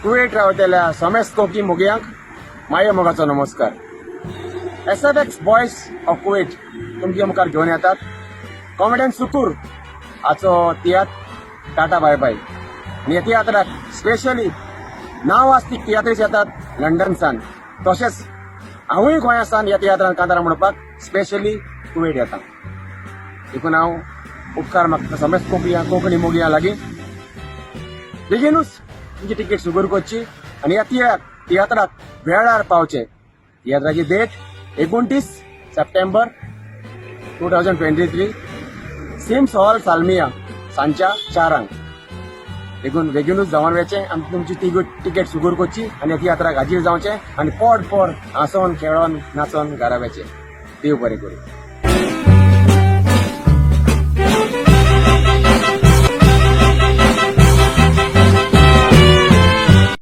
कुवेट रावतल्या समेस्त कोंकणी मोगयांक माये मोगाचो नमस्कार. SFX boys of Kuwait तुमच्या मुखार घेवन येतात कॉमेडियन सुकूर हाचो तियात्र टाटा बाय बाय. आनी ह्या तियात्राक स्पेशली नांवाजतीक तियात्रीस येतात लंडनसान. तशेंच हांवूय गोंया सावन ह्या तियात्रान कांतारां म्हणपाक स्पेशली कुवेट येता. देखून हांव उपकार मागता समेस्त कोंकणी मोगयां लागीं, बेगीनूच तुमची तिकेट सुगूर करची आनी ह्या तियात्राक वेळार पावचे. तियात्राची डेट 29 सप्टेंबर 2023, सिम्स हॉल, सालमिया, सांजच्या 4 . देखून बेगीनूच जावन वचें आनी तुमची तिकेट सुगूर करची आनी ह्या तियात्राक हाजीर जावचें आनी पोट पोट हांसोन, खेळोन, नाचोन घरा वचें. देव बरें करूं.